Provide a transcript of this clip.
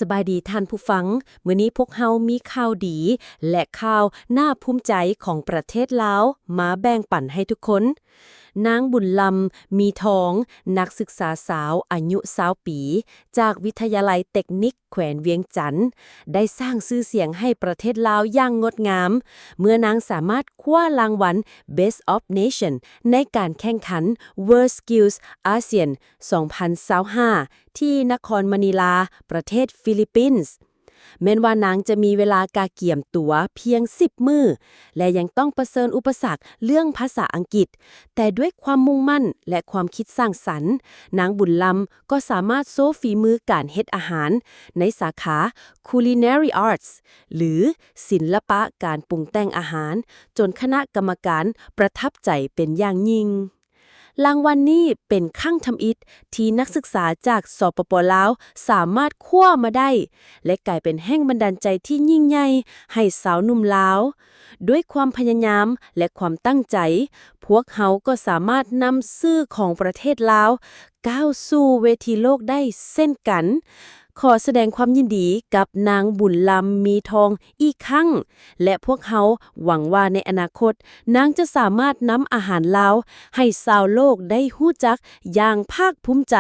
ສະບາຍດີທ່ານຜູ້ຟັງ, ມື້ນີ້ພວກເຮົາມີຂ່າວດີ ແລະ ຂ່າວໜ້າພູມໃຈຂອງປະເທດລາວມາແບ່ງປັນໃຫ້ທຸກຄົນ. ນາງບຸນລຳ ມີທອງ, ນັກສຶກສາສາວອາຍຸຊາວປີ ຈາກວິທະຍາໄລເຕັກນິກແຂວງວຽງຈັນ ໄດ້ສ້າງຊື່ສຽງໃຫ້ປະເທດລາວຢ່າງງົດງາມ ເມື່ອນາງສາມາດຄວ້າລາງວັນ Best of Nation ໃນການແຂ່ງຂັນ World Skills ASEAN ສອງພັນຊາວຫ້າ ທີ່ນະຄອນມະນີລາ ປະເທດຟີລິບປິນ. ແມ່ນວ່ານາງຈະມີເວລາກະກຽມຕົວພຽງສິບມື້ ແລະ ຍັງຕ້ອງປະເຊີນອຸປະສັກເລື່ອງພາສາອັງກິດ, ແຕ່ດ້ວຍຄວາມມຸ່ງໝັ້ນ ແລະ ຄວາມຄິດສ້າງສັນ, ນາງບຸນລຳກໍສາມາດໂຊຝີມືການເຮັດອາຫານໃນສາຂາ Culinary Arts ຫຼື ສິນລະປະການປຸງແຕ່ງອາຫານ ຈົນຄະນະກຳມະການປະທັບໃຈເປັນຢ່າງຍິ່ງ. ລາງວັນນີ້ເປັນຄັ້ງທຳອິດທີ່ນັກສຶກສາຈາກ ສປປ ລາວ ສາມາດຄວ້າມາໄດ້ ແລະ ກາຍເປັນແຮງບັນດານໃຈທີ່ຍິ່ງໃຫຍ່ໃຫ້ຊາວໜຸ່ມລາວ. ດ້ວຍຄວາມພະຍາຍາມ ແລະ ຄວາມຕັ້ງໃຈ, ພວກເຮົາກໍສາມາດນຳຊື່ຂອງປະເທດລາວກ້າວສູ່ເວທີໂລກໄດ້ເຊັ່ນກັນ. ຂໍສະແດງຄວາມຍິນດີກັບນາງບຸນລຳ ມີທອງ ອີກຄັ້ງ ແລະ ພວກເຮົາຫວັງວ່າໃນອະນາຄົດ ນາງຈະສາມາດນຳອາຫານລາວໃຫ້ຊາວໂລກໄດ້ຮູ້ຈັກຢ່າງພາກພູມໃຈ.